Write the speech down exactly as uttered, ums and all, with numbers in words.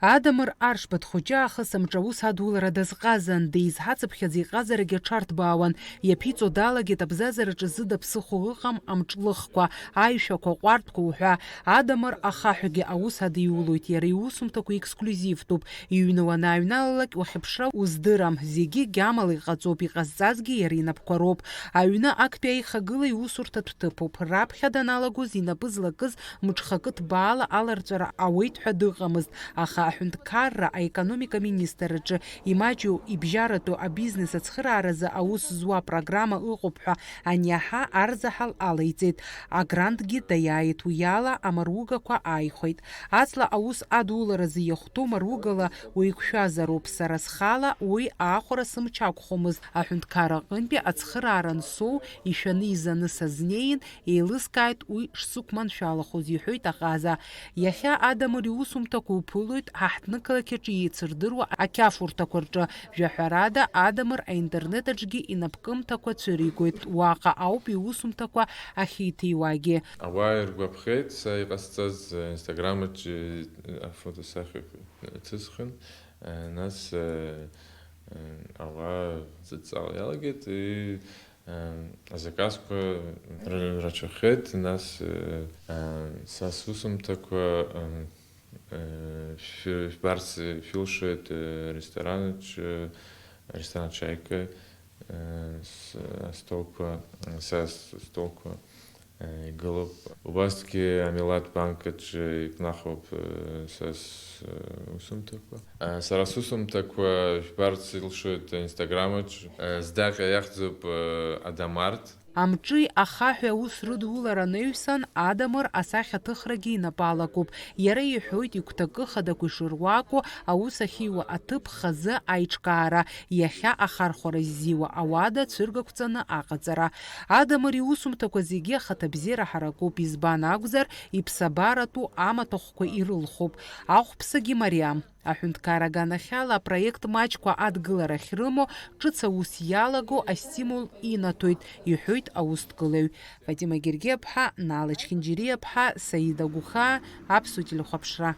Адамыр Аршба дхәыҷы аахыс амҿы аус адулара дазҟазан, деизҳацыԥхьаӡа иҟазарагьы аҽарҭбаауан, иаԥиҵо далагеит абзазараҿы зыда ԥсыхәа ыҟам амҿлыхқәа, аишәақәа, аҟәардәқәа уҳәа. Адамыр ахаҳәгьы аус адиулоит, иара иусумҭақәа эксклюзивтәуп, иҩны уанааҩналалак уахьыԥшра уздырам, зегьы гьамала иҟаҵоуп, иҟазҵазгьы иара инапқәа роуп. Аҩны актәи аихагыла иусурҭатә ҭыԥуп, раԥхьа даналагоз инапы злакыз мҽхакы ҭбаала аларҵәара ауеит ҳәа дыҟамызт, аха аҳәынҭқарра аекономика министр аҿы имаҷу ибжьаратәу абизнес ацхырааразы аус зуа апрограмма ыҟоуп ҳәа аниаҳа, арзаҳал алеиҵеит, агрантгьы даиааит, уи ала амаругақәа ааихәеит. Аҵла аус адуларазы иахәҭоу маругала уеиқәшәазароуп, сара схала уи аахәара сымч ақәхомызт, аҳәынҭқарра аҟынтәи ацхыраара ансоу ишәаны изаны сазнеин, еилыскааит уи шсықәманшәалахоз, иҳәоит аҟаза. Иахьа Адамыр иусумҭақәа уԥылоит ҳаҳҭнықалақь аҿы еицырдыруа ақьафурҭақәа рҿы. Жәаҳәарада, Адамыр аинтернет аҿгьы инапкымҭақәа цәыригоит, уаҟа ауп иусумҭақәа ахьиҭиуагьы. Ауаа иргәаԥхеит са иҟасҵаз, э, Instagram аҿы, э, афотосахьақәа ҭысхын, э, нас, э, э, ауаа зыдҵаауа иалагеит, и, э, азаказқәа р-, рацәахеит, нас, э, э, са сусумҭақәа, э, э, шәы-, шәбарц шәылшоит, э, ресторан аҿы, ресторан Чайка, э, с-, астолқәа, са с-, столқәа, э, игылоуп. Убасгьы Амилаҭ банк аҿы икнахуп, э, са с-, э, усумҭақәа. Э, сара сусумҭақәа жәбарц илшоит Instagram аҿ. Э, здаҟьа иахьӡуп, э, Адамарт. Амҿи ахаҳәи аус рыдулара анаҩсан, Адамыр асахьаҭыхрагьы инапы алакуп. Иара иҳәоит, игәҭакы хадақәа ишыруаку аус ахьиуа аҭыԥ хазы аиҿкаара, иахьа ахархәара ззиуа ауада цәыргақәҵаны аҟаҵара. Адамыр иусумҭақәа зегьы ахаҭабзиара ҳаракуп, избан акәзар, иԥсабаратәу амаҭәахәқәа ирылхуп. Ахәԥсагьы мариам. Аҳәынҭқар аганахьала апроект маҷқәа адгылара ахьрымоу, ҿыц аус иалаго астимул инаҭоит, иҳәоит аусҭгылаҩ. Фатима Гергиаԥҳа, Нала Чхинџьириаԥҳа, Саида Гәхаа, Аԥсуа телехәаԥшра.